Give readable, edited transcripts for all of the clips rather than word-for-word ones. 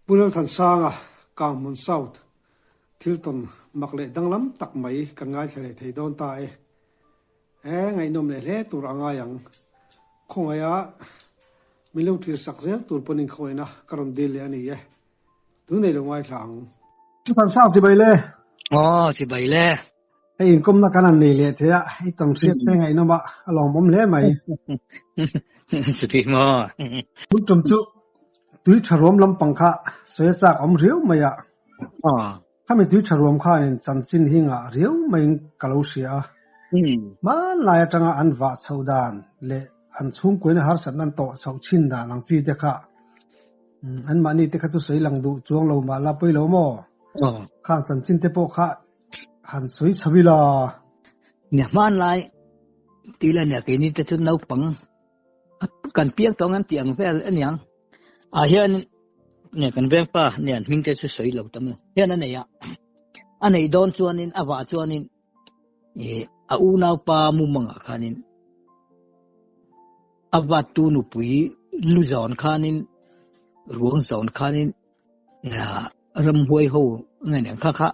Pu Lalthansanga, Kanghmun South, thil tawn mak leh danglam tak mai kan ngaithla leh thei dawn ta e. E, ngaihnawm leh hle tur a ngai ang. Khawngaiha min lo thlir sak zel tur pawn inkhawngaihna ka rawn dil leh a ni e. Tun nei lo ngaithla ang. Lalthansang chibai le. Aw, chibai le. Hei inkawmna kan han nei leh thei a, hei tam hriat te ngaihnawm a, a lawmawm hle mai. Chuti maw? Tun tum chu tui tha ruam lampang kha sawi a chak awm riau mai a. Khami tui tha ruam khanin chanchin hi ngah riau maiin ka lo hria a. Hmanlai atanga an vah chhoh dan leh an chhungkuaina harsatna an tawh chhoh thin dan ang chi te kha anmahni te kha chu sawi lang duh chuang lo mah la pawi lo maw? Khang chanchin te pawh kha Han sawi chho ila. Nia hmanlai tih la nia keini te chu naupang kan piang tawng an tih ang vel aniang. Ah hian nia kan vengpa nia an hming te chu sawi lo tam hian a nei a. A neih dawn chuanin a vah chuanin eh a unaupa mumangah khanin a vattu nupui lu zawn khanin ruang zawn khanin Ramhuai ho nge nen kha kha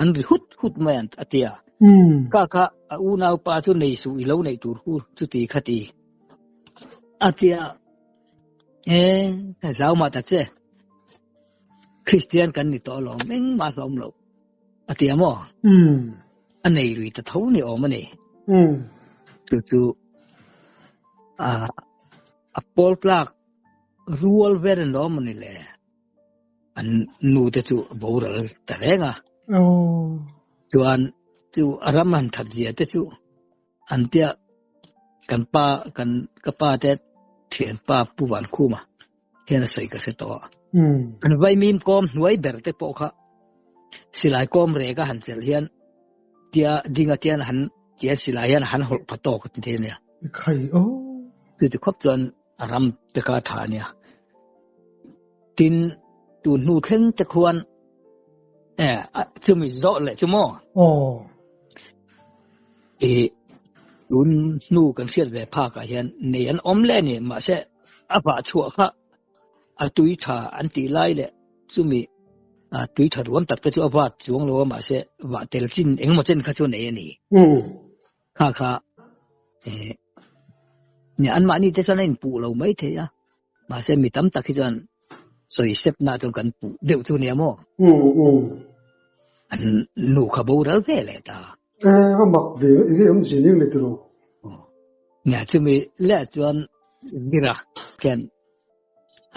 an ri hut hut mai an a tia. Kha kha a unau pa chu nei suh i lo neih tur hu chuti kha ti a tia. E ka hlau mah ta che. Kristian kan ni tawh alawm engmah hlawm lo a tia maw? A nei lui ta tho ni awm a ni. Chu chu a a pawl tlak rual vel an awm a ni le. An nu te chu a boral ta reng a. Chuan chu a ram han that zia te chu an tia kan pa kan ka pa te thian pa Pu Vankhuma hian a sawi ka hre tawh a. An vaimim kawm hnuai ber te pawh kha silai kawm rek a han chelh hian tia dinga tian han tia silai hian han hawlh pha tawk a ti thei a nia. Khai aw. Chuti khawp chuan a ram te kha a tha a nia. Tin, tun hnu thleng te khuan e chumi zawh leh chu maw? Aw. I tun hnu kan hriat ve phak ah hian nei an awm leh a ni. Mahse, a vah chhuah kha a tui tha an tih lai leh chumi tui tha ruam tak te chu a vat chuang lo a, mahse vah tel chin engemaw chen kha chu nei a ni. Kha kha eh nia anmahni te chuan a inpuh lo mai thei a, mahse mi tam tak hi chuan sawi sep na chuan kan puh deuh chu nia maw? An nu kha boral ve leh ta. Eh, a mak ve enge awm zin eng le tiro. Nia chumi leh chuan Zira khian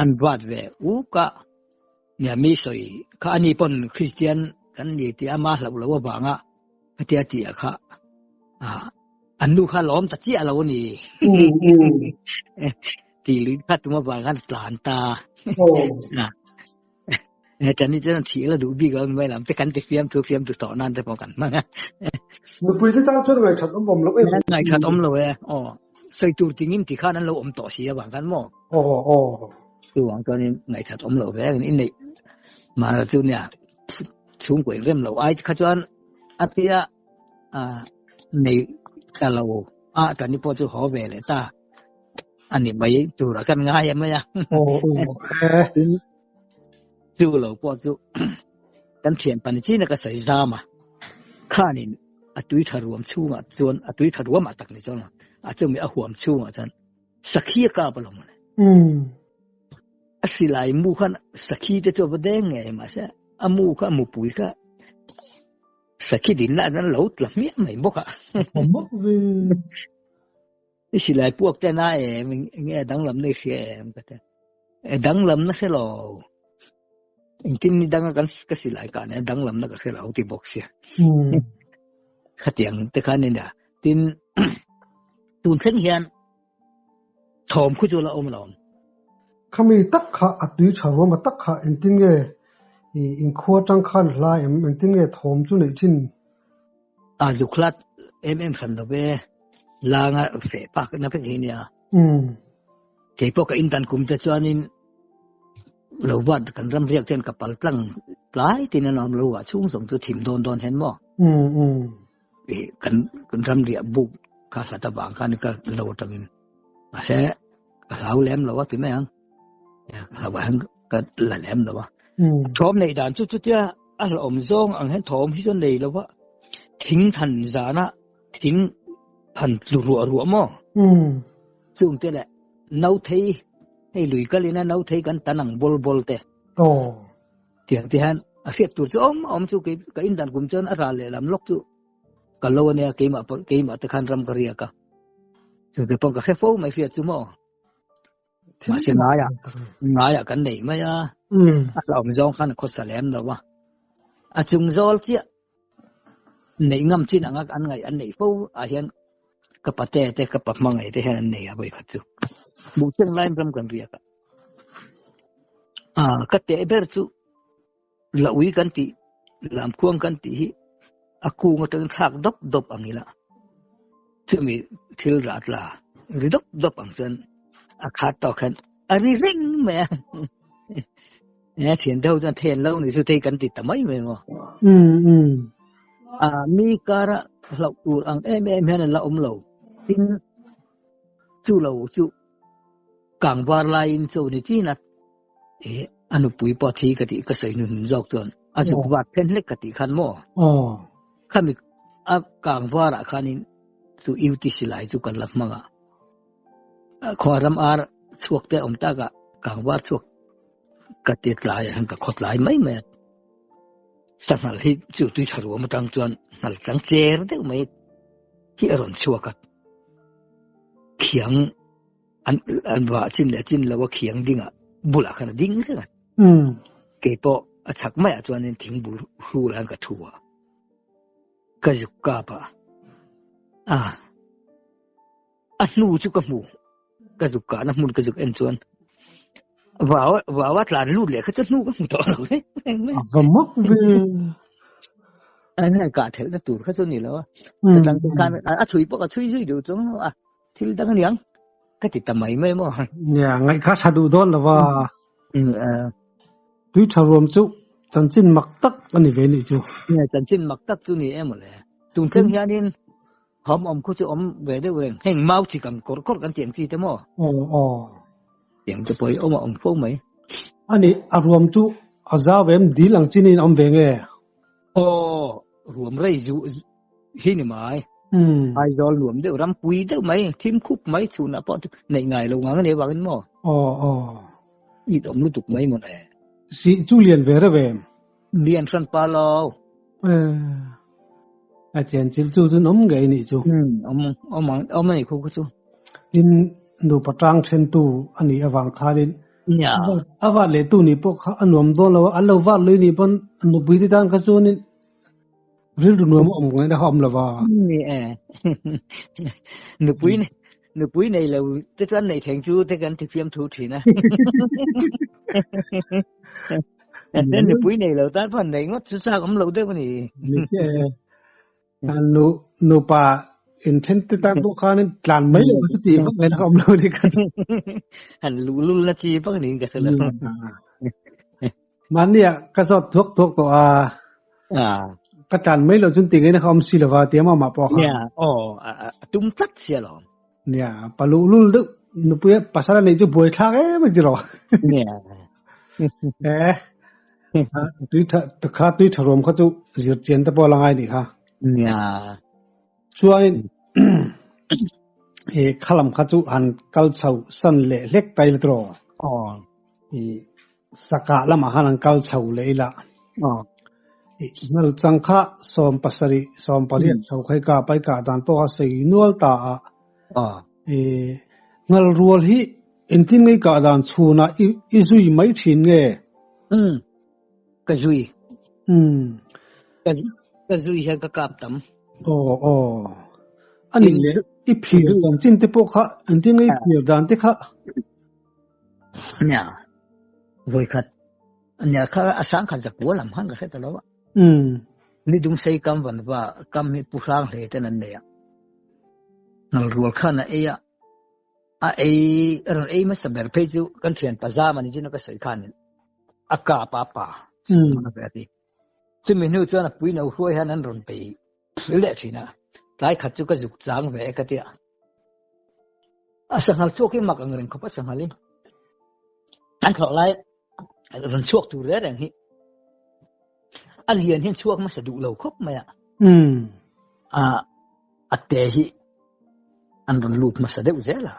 an vat ve uk a, nia mi sawi kha ani pawn Kristian kan ni tih ama hlauh loh avanga Hetia tih ah kha an nu kha lawm ta chiah lo a ni. Tih lui kha tum avang khan tlan ta. Heta ni chuan thih la duh bik lo mai lam te kan ti fiam thu fiam tu tawh nan te pawh kan hmang a. Nupui te tan chuan ngaihṭhat awm awm lo em. Ngaihṭhat awm lo e. Aw. Sawi tur tingin ti khan an lo awm tawh si avang khan maw. Aw aw. Chuvang chuanin ngaihṭhat awm lo ve inneih mahna chu nia chhungkaw inrem lo ai kha chuan a tia nei ta lo a kan ni pawh chu haw ve leh ta a ni mai tur a kan ngai a mai a chu lo pawh chu kan thian pani chin a ka sawi zam a khanin a tui tha ruam chhungah chuan a tui tha ruam ah tak ni chuan a chumi a huam chhungah chuan sakhi a kap alawm A silai mu khan sakhi te chu a va deng ngei mahse a mu kha a mupui kha sakhi din lah chuan a lo tla hmiah mai bawk a. I silai puak te na em enge a danglam na i hria em ka ti a. E danglam na hre lo engtin ni danga kan ka silai kah nen danglam na ka hre lo ti bawk sia. Khatiang te khan ania tin tun thleng hian Thawm khu chu la awm lo. Khami tak kha a tui tha ruam a tak kha engtin nge i inkhua tang khan hla em engtin nge thawm chu neih thin? A zuk hlat em em hran lo ve, langa feh pak na vek hi nia. Kei pawh ka indan kum te chuanin lo vat kan ram riak ten ka pal tlang tlai tin an awm lo a chhung zawng chu thim dawn dawn hen maw. Kan kan ram riah buk kha hlat avang khan ka lo atangin mahse ka hlau lem lo a ti mai ang. Hlau ah hian Ka la lem lo a. Thawm neih dan chu chutia a hlauhawm zawng ang hian thawm hi chu a nei lo a. Thing than zana thing han tlu ruah ruah maw? Chung te leh Nauthei hei lui kalin a Nauthei kan tan ang bawl bawl te. Tiang te hian a hriat tur chu awm a awm chu kei ka indan kum chuan a ral lehlam lawk chu ka lo ania keimah pawh keimah te khan ram ka riak a. Chu te pawh ka hre fo mai hriat chu maw? Mahse ngaiah ngaiah kan nei mai a. A hlauhawm zawng khan a khawsa lem lo a. A chung zawl chiah neih ngam chin anga an ngaih an neih fo ah hian ka pate te ka pa hmangaih te hian an nei a vawikhat chu. Buhcheng lain ram kan riak a. Ah ka teh ber chu la ui kan tih lam khuang kan tih hi a kung atangin thlak dawp dawp ang ila chumi thil rah tla ri dawp dawp ang chuan a khat tawk hian a ri reng mai a. E thian deuh chuan thei an lo ni chu thei kan ti ta mai mai maw. A mi kara hlauh tur ang em em hian an la awm lo. Tin chu lo chu kang var laiin chu ni chin a e a nupui pawh thi ka tih ka sawi hnuhnun zawk chuan a zuk vat then hlek ka tih khan maw. Khami a kang varah khanin chu UTC lai chu kan la hmang a. Khaw ram ar chhuak te awm tak a kang var chhuak ka ti tlai ah hian ka khaw tlai mai mai a. Sanghal hi chu tui tha ruam atang chuan nghal chang cher deuh mai hi a rawn chhuak a. Khiang an an vah chin leh chin lo a khiang dingah bulah khan a ding reng a. Keipawh a chhak maiah chuanin thing bul hrul ah hian ka thu a. Ka zuk kap a. A. A hnu chu ka hmu, ka zuk kahna hmun ka zuk en chuan vau vau a tlan lut leh kha chu hnu ka hmu tawh lo reng reng mai. A va mak ve. An han kah thelhna tur kha chu ni lo a. Ka tlang te khan a chhui pawh ka chhui zui duh chung a thil dang aniang ka ti ta mai mai maw. Nia, ngaih kha tha duh dawn lo va. Tui tha ruam chu chanchin mak tak a ni ve nih chu. Nia, chanchin mak tak chu ni em mawle. Tun thleng hianin Hom awm khu chu awm ve deuh reng. Heng mau chi kan kawr kawr kan tiang chi te maw? Aw aw. Tiang te pawh hi awm a awm fo mai. Ani a ruam chu a zau em dil ang chin in awm ve nge? Aw ruam rei zu hi ni mai. Aizawl nuam deuh ram pui deuh mai thim khup mai chhunah pawh neih ngai lo ngang a nih avangin maw? Aw aw. It awm lutuk mai maw le. Sih chu lian ve reuh em? Lian hran pa lo. A chen chil chu chu awm ngei nih chu. Awm awm ang awm ani khu khu chu. Tin nupa tang then tu ani awang khanin a vat leh tu ni pawh kha a nuam dawn lo a lo vat lui ni pawn nupui te tan kha chuanin rilru nuam a awm ngai na kha awm lova. Ni e. Nupui nupui nei lo te chuan nei thleng chu te kan ti fiam thu thin a. Nupui nei lo tan pawh nei ngawt chu chak awm lo deuh a ni. Ni che e. Nu nupa inthen te tan pawh khanin tlan mai lo chu tih vak ngaihna kha awm lo ni kha. Han luhlul na chi vak niin ka hre lo. Mahnia ka zawt thuak thuak tawh a. Ka tlan mai lo chun tih ngaihna kha awm si lova tia mah pawh kha. Nia, aw, a tum tlat sia lo. Nia, pa luhlul deuh nupui pasal a neih chu buai thlak em a ti rawh. Nia. Eh, tui tha kha tui tha ruam kha chu zir chian te pawh la ngai nih kha. Nia. Chuanin e khalam kha chu han kal chho san leh hlek tai la tiraw. Aw. I Saka lamah khan an kal chho leh ila. I ngal chang kha 70, 18 chho khai ka pai ka dan pawh kha sawi nual ta a. I ngal rual hi engtin nge ka dan chhunah i zui mai thin nge? Ka zui. Ka zui hian ka kap tam. Aw aw. Ani leh i phir chanchin te pawh kha engtin nge i phir dan te kha? Nia, vawikhat nia kha a sang khat zakua lam khan ka hre ta lo a. Ni dung sei kam van va kam hi pu hrang hle ten an nei a. Ngal rual khan a ei a, a ei rawn ei hmasa ber phei chu kan thian pa zam ani chin a ka sawi khan a kap a pa a ti. Chumi hnu chuan a pui no hruai hian an rawn bei leh thin a, tlai khat chu ka zuk chang ve e ka ti a. A sanghal chhuak hi mak ang reng khawp a sanghal hi. An thlawh lai Ran chhuak tur reng reng hi a lian hian chhuak hmasa duh lo khawp mai a. A a te hi an rawn lut hmasa deuh zel a.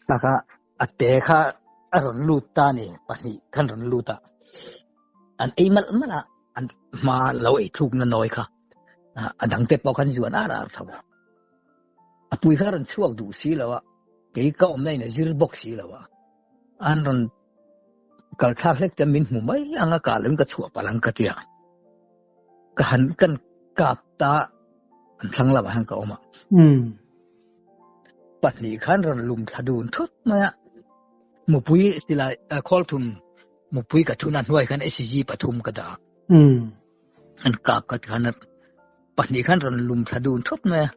Kha kha a te kha a rawn lut ta ni pahnih khan rawn lut a. An ei malh malh a an hma lo ei thluk na nawi kha a dang te pawh khan zuan ar ar tho a. A pui kha rawn chhuak duh si lo a kei ka awmna in a zir bawk si lo a. An rawn kal thlak hlek te min hmu mai ang a kah loin ka chhuah palh ang ka ti a. Ka han kan kap ta an thlang lamah hian ka awm a. Pahnih khan rawn lum thla dun thut mai a. Mupui silai khawl thum mupui ka thun a hnuai khan SG pathum ka dah a. An kap ka ti khan pahnih khan rawn lum thla dun thut mai a.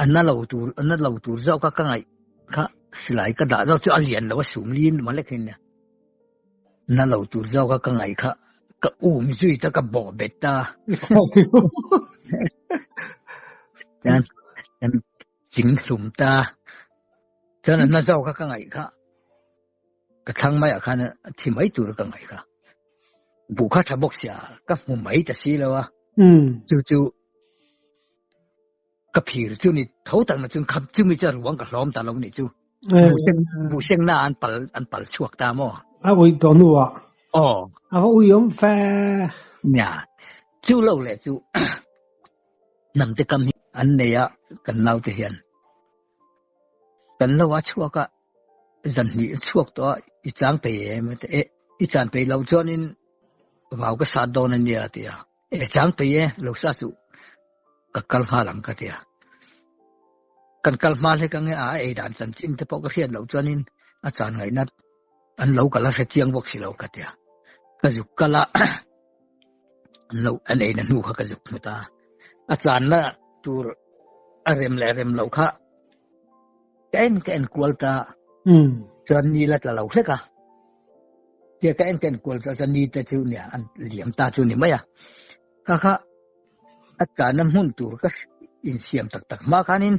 A na lo tur a na lo tur zawk a ka ngaih kha silai ka dah zawk chu a lian lo a sum lin ma lek in nia. Na lo tur zawk a ka ngaih kha ka um zui ta ka bawh bet ta. Chuan kan ching hlum ta. Chuan a na zawk a ka ngaih kha ka thlang maiah khan a thi mai tur ka ngaih kha. Buh kha tha bawk sia ka hmu mai ta si lo a. Chu chu Ka phir chu ni tho tak na chun khap chumi chu a ruang ka hlawm ta lo ni chu. Buh seng na an pal an pal chhuak ta maw? A ui tawh hnu ah. Aw. A va ui awm fe. Nia. Chu lo leh chu hnam te kam hi an nei a kan nau te hian. Kan lo a chhuak a zan hnih a chhuak tawh a i chang pe em a ti e i chan pe lo chuanin vau ka sat dawn a nia a ti a. E chang pe e lo sa chu ka kal nghal ang ka ti a. Kan kal hma hlek ange a ei dan chanchin te pawh ka hriat loh chuanin a chan ngaihna an lo kal a hre chiang bawk si lo ka ti a. Ka zuk kal a an lo an eina hnu kha ka zuk hmu ta. A channa tur a rem leh rem loh kha ka en ka en kual ta. Chuan ni la tla lo hlek a. Tia ka en ka en kual ta chuan ni te chu nia an liam ta chu ni mai a. Kha kha a chana hmun tur ka insiam tak tak hma khanin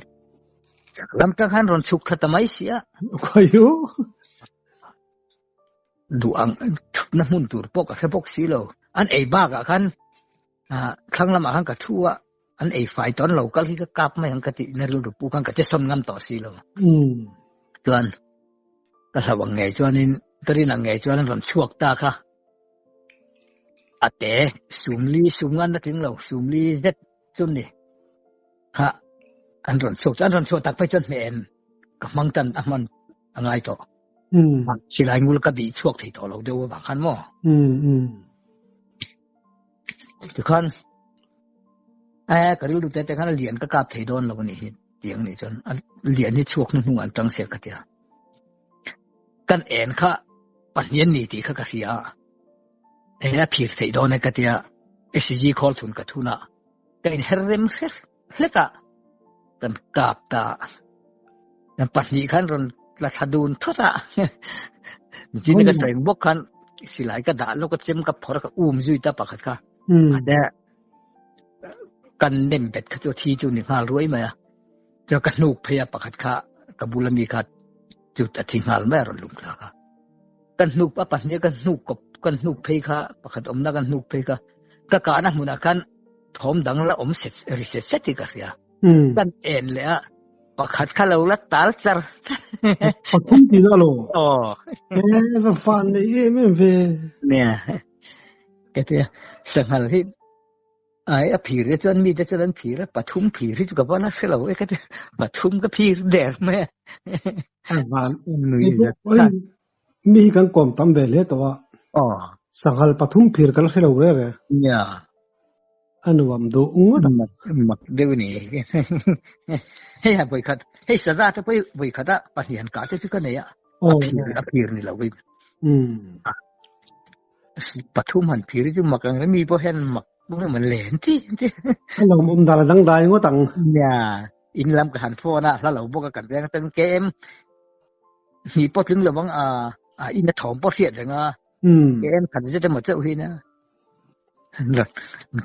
chak lam tang khan rawn chhuk thla ta mai si a. Khawiu. Duh ang thutna hmun tur pawh ka hre bawk si lo. An ei bakah khan thlang lamah khan ka thu a, an ei fai tawh an lo kal hi ka kap mai ang ka tih na rilru pu khan ka che sawn ngam tawh si lo. Chuan ka hlauh ang ngei chuanin ka rin ang ngei chuan an rawn chhuak ta kha. A te sumli sum ngan a tling lo sumli zet chu ni kha an rawn chhuak an rawn chhuah tak phei chuan hmeh em ka hmang tan a hman a ngai tawh silai ngul ka bih chhuak thei tawh lo deuh avang khan maw tikhan e ka rilru te te khan a lian ka kap thei dawn lo anih hi tiang nih chuan a lian hi chhuak hnuhnung an tang se ka tia. Kan en kha Pathian ni tih kha ka hria a, eng a phir theih dawn e ka tia SG khawl chhun ka thun a, ka inher rem hrek hlek a, kan kap ta a. Kan pahnih khan rawn tla thla dun thawt a, nichin ka sawi ang bawk khan silai ka dah lawk a chem ka phawrh a ka um zui ta pakhat kha. Mahse kan nem bet kha chu thi chu ni nghal ruai mai a. Chuan ka hnuk phei a pakhat kha ka bula mi kha chu a thi nghal mai a rawn lum thlak a. Ka hnuk a pahnih ka hnuk kawp ka hnuk phei kha pakhat awmna ka hnuk phei kha ka kahna hmunah khan thawm dang la awm set ri set set hi ka hria. Kan en leh a pakhat kha lo la tal char char. Pathum tih na lo. Aw. E va fan nei em em ve. Nia. Ka tia sanghal hi Ai a phir te chuan mite chuan an phir a, pathum phir hi chu ka va la hre lo e ka ti, pathum ka phir der mai a. A van nui zat kha. Mi hi kan kawm tam ve hle tawh a. Aw. Sanghal pathum phir ka la hre lo re re. Nia. A nuam duh ngawt a. Mak mak deuh a ni. Hei ha vawikhat, hei saza te pawh hi vawikhat a pahnih han kah te chu ka nei a. A phir a phir ni lo in. Pathum han phir hi chu mak ang mi pawh hian mak man len ti ti. A lawm awm dan a dangdai ngawt ang. Nia, in lam ka han phone a, hla lo bawk a kan veng atang kem. Hnih pawh tling lo ang a, a in a thawm pawh hriat reng a. Kem khat zet emaw chauh hi na.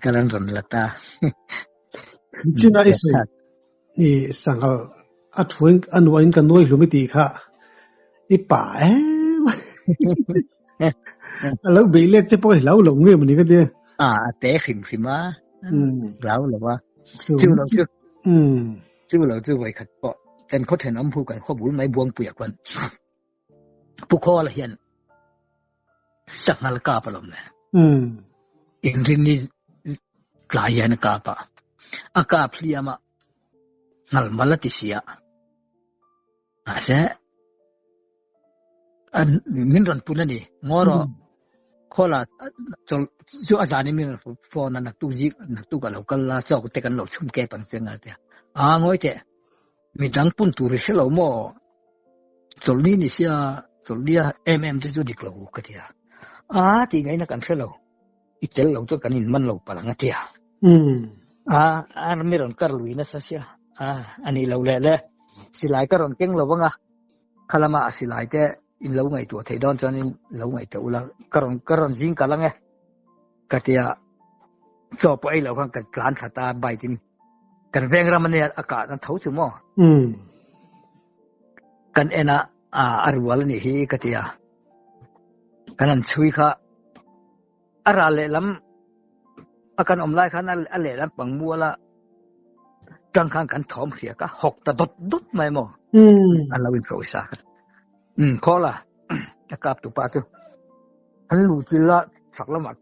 Kal an rawn la ta. China i sawi i sanghal a thuin a nuahin ka nuai hlum i tih kha i pa em. Alo bei let che pawh hi hlau lo nge mawni ka tia. A a te hrim hrim a. Hlau lo a. Chu lo chu. Chu lo chu vawi khat pawh kan khaw thenawm hu kan khaw bul mai Buangpuia khuan Pu Khawla hian sanghal kap alawm le. Inrinni tlai hian a kap a. A kap hliam a ngal mal a ti si a. Mahse an min rawn pun a ni. Ngaw rawh khawla chawl chu a zan in min rawn phone a naktuk zik naktuk a lo kal la chawk te kan lo chhum kep ang che nga tia. A ngawi teh midang pun tur hi hre lo maw chawlhni ni sia chawlhni a em em te chu dik lo ka ti a. A tih ngaihna kan hre lo i tel lo chu kan in man lo palh ang a tia. A a mi rawn kar lui nasa sia a a nih loh leh le silai ka rawn keng lo vang a khalama a silai te in lo ngaihtuah theih dawn chuan in lo ngaihtuah ula ka rawn ka rawn zing kalh ang e ka tia chaw pawh ei loh khan ka tlan thla ta bike in kan veng ram ania a kah an tho chu maw kan en a a rual anih hi ka tia kan han chhui kha a ral lehlam a kan awm lai khan a lehlam pang mual a tang khan kan thawm hria ka hawk ta dawt dawt mai maw an lo inhro sa um call a a kap tu pa chu an lu chil a chhak lamah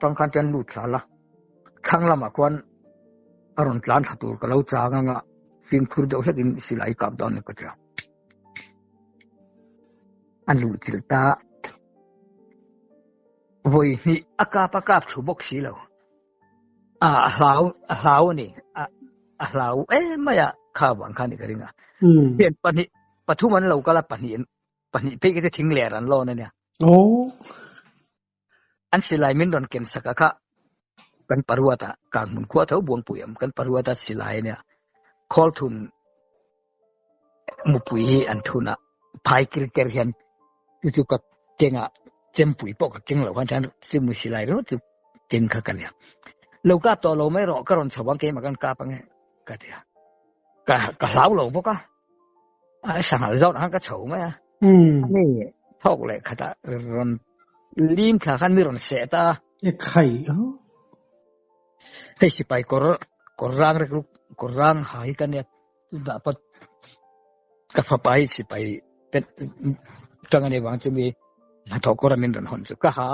tang khan chuan lut thla la thlang lamah khuan a rawn tlan thla tur ka lo chang anga fimkhur deuh hlekin silai kap dawn ni ka tia an luh chilh ta vawi hnih a kap a kap thlu bawk si lo a a hlau a hlau a ni a a hlau em mai a kha vang khan ni ka ring a hian pahnih pathum an lo kal a pahnih pahnih phei khi chu thing ler an lawn a nia oh an silai min rawn ken sak a kha kan paruata kang hmun khua tho buangpui am kan paruata silai ania khawl thun mupui hi an thun a phai kir ker hian chu chu ka kenga chempui pawh ka keng lo khan chuan chu mu silai ringawt chu ken kha ka nia lo kap tawh lo mai rawh ka rawn chho ang keimah kan kap ange ka ti a ka ka hlau lo bawk a a sanghal zawt ang ka chho mai a ni thawk leh khatah rawn lim thla khan mi rawn seh ta e khai hei sipai kawr kawr rang rek ruk kawr rang ha hi ka nia chutah pawh ka fapa hi sipai tang ani vang chu mi hnathawh kawr a min rawn hawn chu ka ha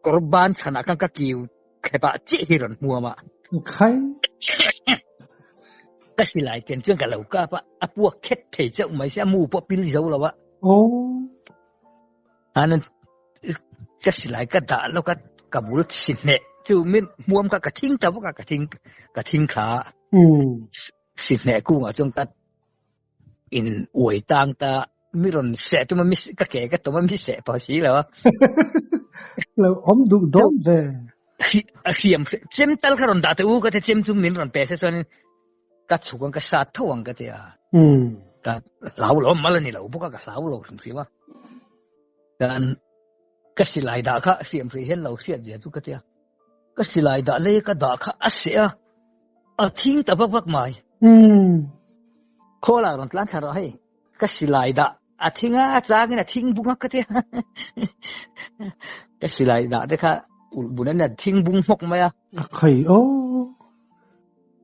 kawr ban chhanah khan ka kiu khepah chiah hi rawn hmuam a khai ka silai ken chuan ka lo kap a a puak khet thei chauh mai sia mu pawh pil zo lo a oh anan ka silai ka dah lo ka ka bul si hne chu min hmuam ka ka thing ta bawk a ka thing ka thing thla si hne kungah chuan ka in uai tang ta mi rawn seh tuma mi ka ke ka tuma mi seh pawh si lo lo awm duh dawn ve a siam chem tal kha rawn dah te u ka te chem chu min rawn pe se chuan ka chhuk ang ka sat tho ang ka ti a ka hlau lo mal ani lo bawk a ka hlau lo hrim hrim a kan ka silai dah kha siam hrih hian lo hriat zia chu ka tia ka silai dah lei ka dah kha a seh a a thing ta vak vak mai khawla rawn tlan thla rawh hei ka silai dah a thing a changin a thing bung a ka tia ka silai dah te kha ulh bun a thing bung hmawk mai a khai o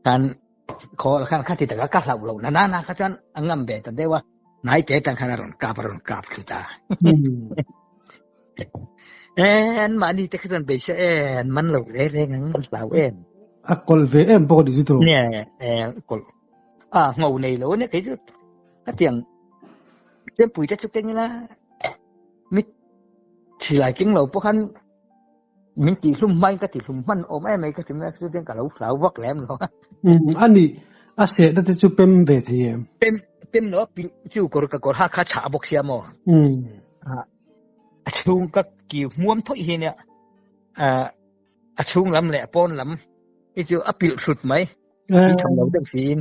kan khawl khan kha ti taka ka hlauh lo na na na kha chuan a ngam ve ta deuh a hnai te tang khan a rawn kap a rawn kap thlu ta en mahni te kha chuan beisa en man lo re reng ang hlau em a kawlh ve em bawk a nih chu tawh nge e kawlh a ngho nei lo ania kei chu hetiang chempui te chu keng ila mi silai keng lo pawh khan min tihhlum hmain ka tihhlum hman awm em mai ka ti mai a chutin ka lo hlau vak lem lo a nih a sehna te chu pem ve thei em pem pem lo chu kawr ka kawr ha kha chhah bawk sia maw a chhung ka ki hmuam thawih hi nia a chhung lam leh a pawn lam hi chu a pilh hrut mai ti tham lo deuh siin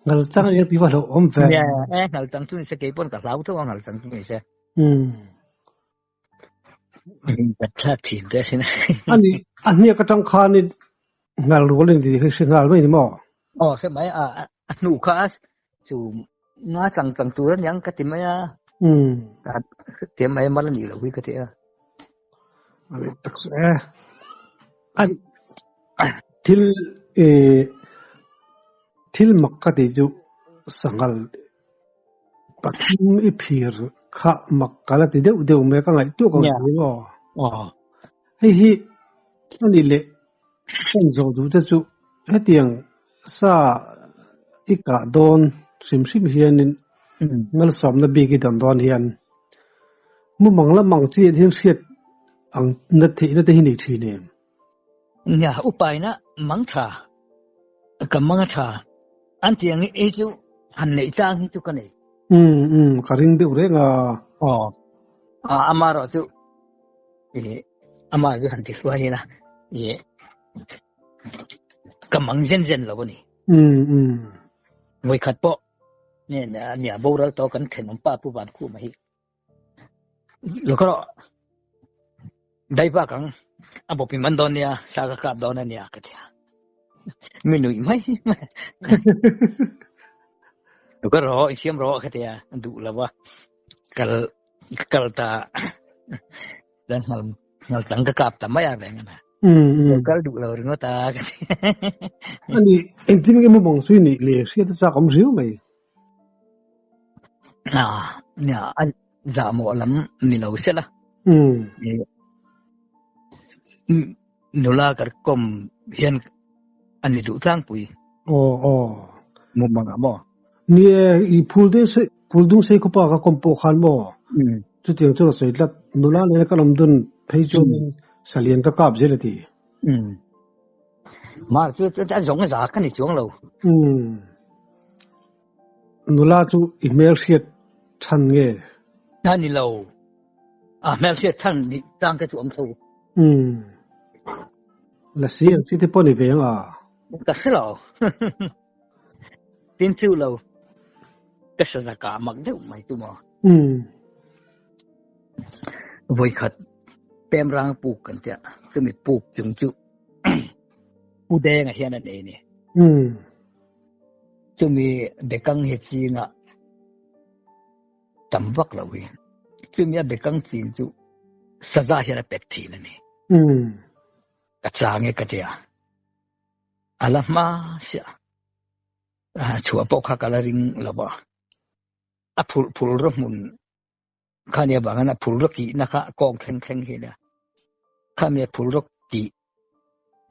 ngal chang eng ti va hlauh awm ve nia e ngal chang chu ni se kei pawn ka hlau tho a ngal chang chu ni se ka thlak thin te sin ani a hniak atang khanin ngal rual in ti hi hre nghal mai ni maw aw hre mai a a hnu kha chu nga chang chang tur aniang ka ti mai a ti mai mal ani lo hi ka ti a. Ani tak chu e. An thil e thil mak ka ti chu sanghal pathum i phir kha mak ka la ti deuh deuh mai ka ngaihtuah ka ngaihtuah aw. Aw. Hei hi ani leh kan zawh duh te chu hetiang sa i kah dawn hrim hrim hianin malsawmna bik i dan dawn hian mumang lamang chi ah hian hriat ang na theihna te hi nei thin em? Nia, upaina mang tha, ka mang a tha, an tih ang hi chu han neih chang hi chu ka nei. Umm umm, ka ring deuh reng a. Aw, amaherawh chu ih amah chu han ti hluai ila ih ka mang zen zen lo a ni. Umm umm. Vawikhat pawh nia boral tawh kan thenawm pa Pu Vankhuma hi lo ka rawh dai bak ang a bawp in man dawn nia sa ka kap dawn a nia ka ti a mi nuih mai mai lo ka rawh i siam rawh ka ti a duh lo a kal kal ta dan ngal ngal chang ka kap ta mai a reng ana kal duh lo ringawt a ka ti ani engtin nge mumang sui nih le hriat a chak awm riau mai a nia a zahmawh lam ni lo sela nula kar kawm hian ani duh tlangpui aw aw mumang ah maw Ni e, i phul deuh se, phul dung sei khawpa ka kawm pawh khan maw? Chutiang chuan a sawi tlat, nula nena ka lawm dun phei chuanin salian ka kap zel a ti. Mar chu a zawng a za ka ni chuang lo. Nula chu i hmelhriat than nge? A ni lo. A hmelhriat than ni tang te chu awm tho. Lasi ang chi te pawh ni ve ang a? Ka hre lo. Tin chu lo ka hre ka mak deuh mai tu maw. Vawikhat pemrang puk kan tia chumi puk chung chu Pu Denga hian a nei ni. Chumi bekang he chinga tam vak lo hi. Chumi a bekang chin chu saza hian a pet thin a ni. Ka chang e ka tia. A la hma sia. Chhuah pawh kha ka la ring lo va. A phurh phul rawh hmun kha nia vangin a phul rawh tihna kha kawng thleng thleng hi nia. Khami a phul rawh tih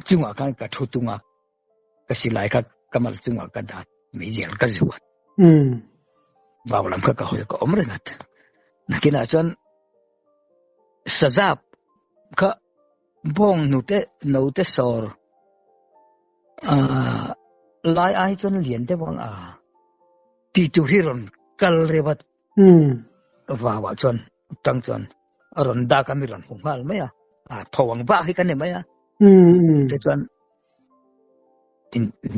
chungah khan ka thu tung a, ka silai kha ka mal chungah ka dat meizial ka zuat. Vau lam kha ka hawi ka awm reng at. Nakinah chuan sazap kha Bawng hnute note sawr lai ai chuan lian deuh ang a ti tur hi rawn kal reuh a vau ah chuan tang chuan a rawn dak a mi rawn hmu nghal mai a pho ang vak hi ka ni mai a te chuan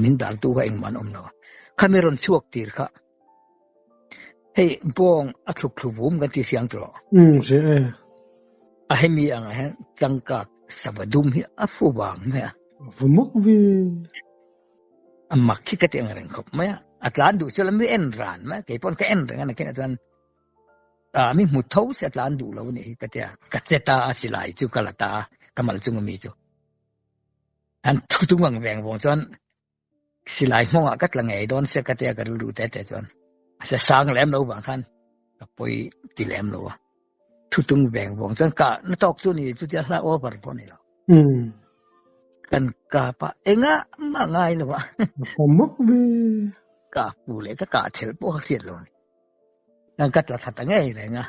min dar tu kha engmah an awm lo a khami rawn chhuak tir kha Hei bawng a thluk thlu vum kan ti fiang tawh. A hemi angah hian changkak sava dum hi a fu vang mai a. Va mak ve. A mak hi ka ti ang reng khawp mai a. A tlan duh chu la mi en ran mai a. Kei pawn ka en reng a nakin ah chuan a mi hmu tho si a tlan duh lo anih hi ka ti a. Ka che ta a silai chu ka la ta a ka mal chung ami chu. An thu tung ang veng vawng chuan Silai hmawngah ka tla ngei dawn sia ka tia ka rilru te te chuan a se sang lem lo vang khan ka pawi ti lem lo a. Thu tung veng vawng chuan ka na tawk chu ni chu tia hla over pawh ni lo. Kan kap a engah mah ngai lo a. Ka mak ve. Ka pu leh ka kah thelh pawh ka hriat lo ni. Kan ka tla thla ta ngei reng a.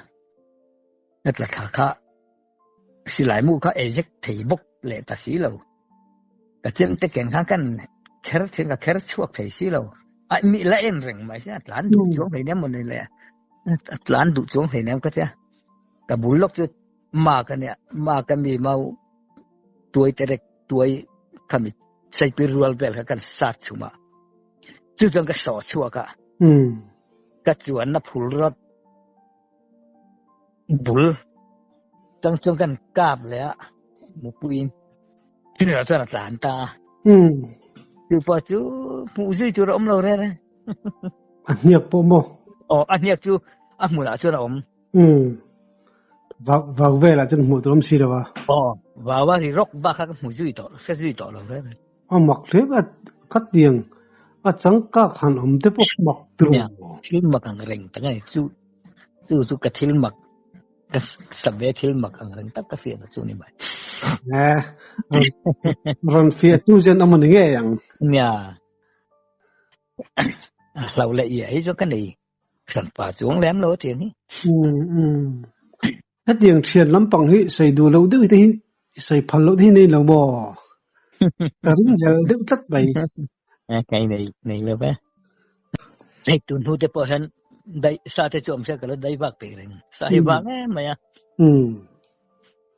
Ka tla thla kha Silai mu kha eject thei bawk leh ta si lo. Ka chem te ken khan kan kher thin ka kher chhuak thei si lo. A mi la en reng mai sia tlan duh chuang hlei nem mawni le. A tlan duh chuang hlei nem ka tia. Ka bul lawk chu ma ka nia ma ka mi mau tuai terek tuai khami saipir rual vel kha kan sat chhum a. Chu chuan ka sawh chhuak a. Ka chuanna phul rawt Bul tang chuan kan kap leh a mupuiin chumi chuan a tlan ta a. Chu pawh chu hmuh zui tur a awm lo reng reng. A hniak pawh maw? Aw a hniak chu a hmunah chuan a awm. Vau velah chuan hmuh tur awm si lo a. Aw, vau a ri rawk bak kha ka hmu zui tawh, hre zui tawh lo ve. A mak hle mai a, khatiang a changkak han awm te pawh mak tur. Nia, thil mak ang reng tak a ni. Chu chu chu ka thil mak, ka save thil mak ang reng tak ka hriat chu ni mai. Eh, rawn fiah tu zen awm a ni ngei ang. Nia, hlau leh iai hi chu ka nei. Hranpa chuang lem lo tiang hi. Um um. Hetiang thian lampang hi sei duh loh deuh te hi sei phal loh te hi nei lo maw? Ka ring hlel deuh tlat mai. Kai nei nei lo ve. Hei tun hnu te pawh hian dai sa te chu awm se ka lo dai vak peih reng. Sa hi vang em mai a.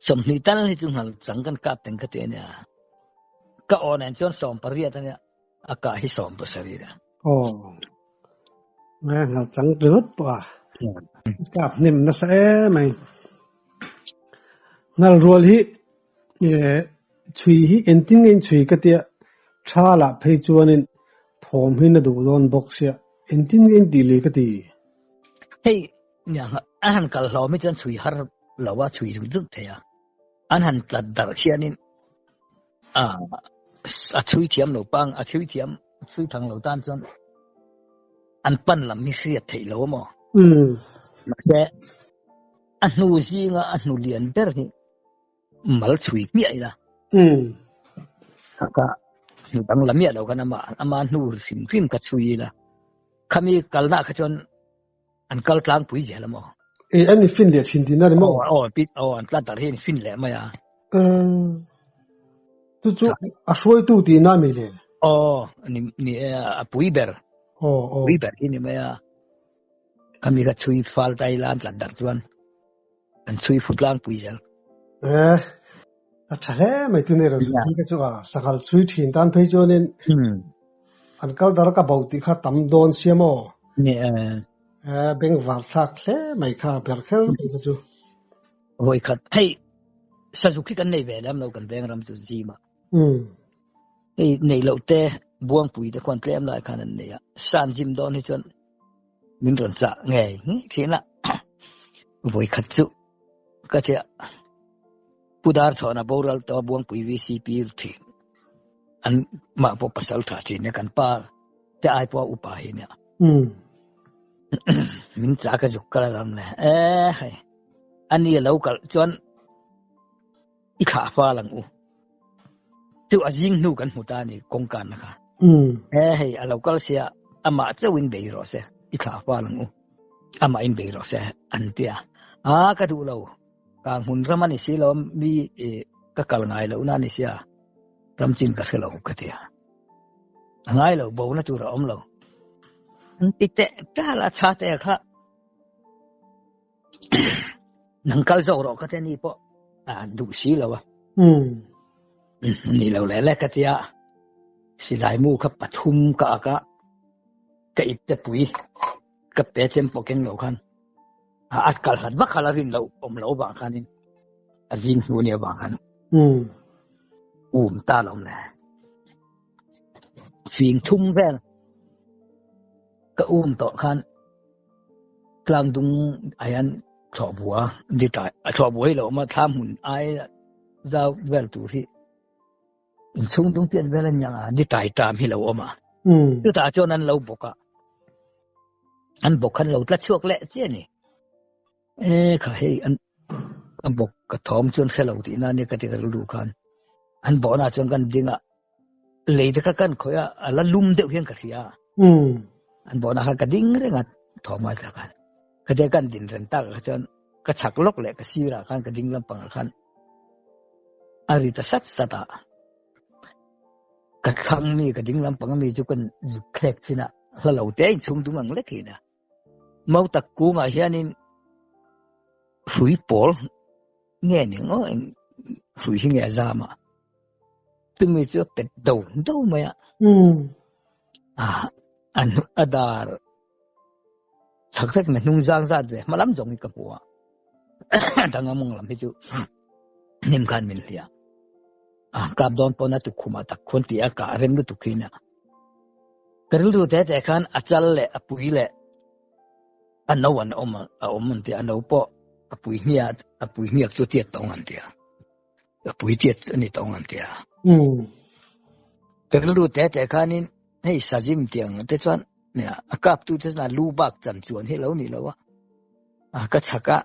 20 tal hi chu nghal chang kan kap teng ka ti a nia. Ka aw nen chuan 18 a nia. A kah hi 17 a. Aw. Ngai nghal chang ringawt pawh a. Kap hnem nasa em mai. Nghal rual hi chhui hi engtin nge in chhui ka tia tha lah phei chuanin thawm hi na duh dawn bawk sia engtin nge in tih leh ka ti. Hei a han kal hlawm hi chuan chhui har lo a chhui zung zung thei a. An han tlat darh hianin a chhui thiam lo pang a chhui thiam chhui thang lo tan chuan an pan lam hi hriat theih lo a maw mahse a hnu zinga a hnu lian ber hi mal chhui hmiah ila ka hnu dang la miah lo khan ama ama hnu hrim hrim ka chhui ila khami kalna kha chuan an kal tlangpui zel a maw? E, an in fin leh thin tihna ni maw? Aw, aw, pit, aw, an tlat dar hi an fin leh mai a. Chu chu a hruaitu tihna mi le? Aw, ni, ni e, a pui ber. Aw, aw. Pui ber hi ni mai a. Khami kha chhui fal ta ila an tlat dar chuan an chhui fu tlangpui zel. Eh, a tha hle mai tu nei ro chu ka chu a sanghal chhui thin tan phei chuanin an kal dar ka bo tih kha tam dawn sia maw? Ni e. Eh, beng var thlak hle mai kha ber kher mai kha chu. Vawi khat hei sazuk hi kan nei ve lem lo kan veng ram chu zima. Hei nei lo te buangpui te khuan tlem lai khan an nei a. San zim dawn hi chuan min rawn chah ngei thin a. Vawi khat chu ka tia Pu Darchhawna boral tawh Buangpui VCP thin an mah pawh pasal tha thin nia kan pa te ai pawh a upa hi nia. Min chah ka zuk kal ram le e hei ani a lo kal chuan i thlah fal ang u chu a zing hnu kan hmu ta ni kawngkan na kha e hei a lo kal sia amah chauh in bei rawh se i thlah fal ang u amah in bei rawh se an tia a ka duh lo Kang hmun ram a ni si lo mi ka kal ngai loh na a ni sia ram chin ka hre lo ka ti a. A ngai lo bo na tur a awm lo. An ti teh tal a tha te kha nang kal zawk rawh ka ti ni pawh a duh si lo a. Ni lo leh leh ka ti a. Silai mu kha pathum ka ak a ka ip te pui ka pe chem pawh keng lo khan a kal hlat vak kha la rin loh awm loh avang khanin a zing hnu nia avang khan um ta lo le fing thum vel ka um tawh khan tlang dung ayan thlawh bua di ta a thlawh bua hi lo ma thlam hun ai zau vel tur hi inchhung dung tian vel an yang a di tai tam hi lo awm a chutah chuan an lo bawk a an bawk khan lo tla chhuak leh chiah ni e kha hei an a bawk ka thawm chuan hre lo tih na nia ka ti ka rilru khan an bawh na chuan kan ding a lei te kha kan khawih a a la lum deuh hian ka hria an bawh na kha ka ding reng a thawm a tla khan ka te kan din reng tak kha chuan ka chhak lawk leh ka sirah khan ka ding lampangah khan a ri ta sat sat a ka thlang mi ka ding lampang mi chu kan zuk thlek chin a hla lo te in chhung dung ang lek hin a mau tak kungah hianin hrui pawl nge ni ngo eng hrui hi nge a zam a chumi chu a pet do do mai a a an a dar chak vek mai hnung zang zat ve hma lam zawng hi ka hmu a dang a mawng lam hi chu hnim khan min hliah a kap dawn pawn a tukkhumah tak khuan ti a kah rem lutuk hi nia ka rilru te te khan a chal leh a pui leh a no an awm a awm an ti a no pawh. A pui hniak a pui hniak chu tiat tawng an tia. A pui tiat a ni tawng an tia. Ka rilru te te khanin hei sazim tiang te chuan a kap tu te chuan a lu bak chan chuan hi lo ni lo a. A ka chhak a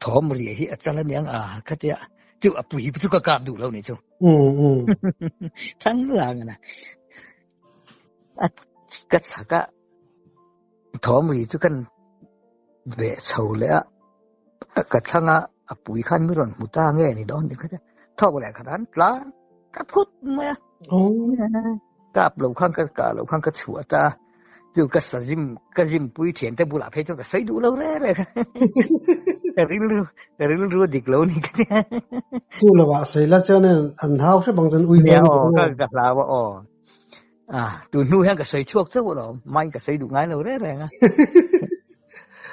thawm ri hi a chal aniang a khatia chu a pui chu ka kap duh lo ni chu. Thang lang ana. A ka chhak a thawm ri chu kan ve chho leh a ka thlang a a pui khan mi rawn hmu ta nge ni dawn ni khatia thawk leh khat an tlan ka phut mai a kap lo khan ka kah lo khan ka chhuah ta a chu ka sazim ka zim pui thian te bulah phei chuan ka sawi duh lo reng reng ka rilru ka rilru a dik lo ni ka tia chu lovah sawi la chuan an hau hrep ang chuan ui nia aw ka ka hlau a aw a tun hnu hian ka sawi chhuak chauh alawm main ka sawi duh ngai lo reng reng a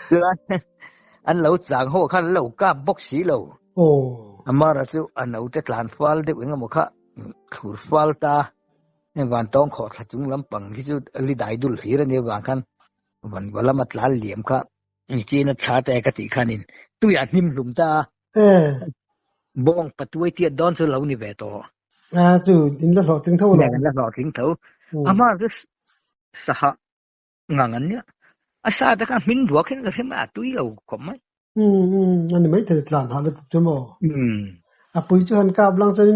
chuan an lo chang ho khan an lo kap bawk si lo aw amara chu a naute tlan fal deuh engemaw kha thlur fal ta heng van tawng khawh thla chung lampang hi chu li dai dul hlir a nia vang khan van va lama tlan liam kha chin a tha te ka tih khanin tuiah hnim hlum ta a bawng patuai tiat dawn chu lo ni ve tawh. A chu in la hlawhtling tho alawm. In la hlawhtling tho. Ama chu saha ngang an nia. A sa te kha hmin duak hian ka hre mai a tui lo khawp mai. Um ani mai thei tlan hah lutuk chu maw. A pui chu han kap lang chuan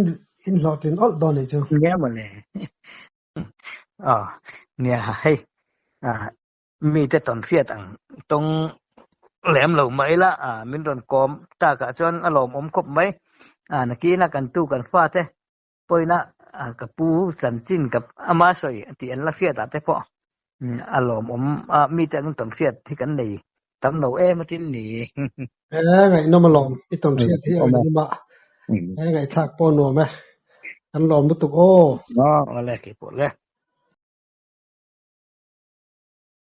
in hlawhtlin awlh dawn anih chu. Nia mawle. Aw nia hei mite tawn hriat ang tawng lem lo mai la min rawn kawm takah chuan a lawmawm khawp mai. Nakina kan tu kan fate pawina ka pu chanchin ka ama sawi tih an la hriat ah te pawh a lawmawm a mite ang tawn hriat hi kan nei tam lo em atin ni. E ngaihnawm alawm i tawn hriat hi a ngaihnawm a e ngaihthlak pawh nuam e kan lawm lutuk aw. Aw awle keipawh le.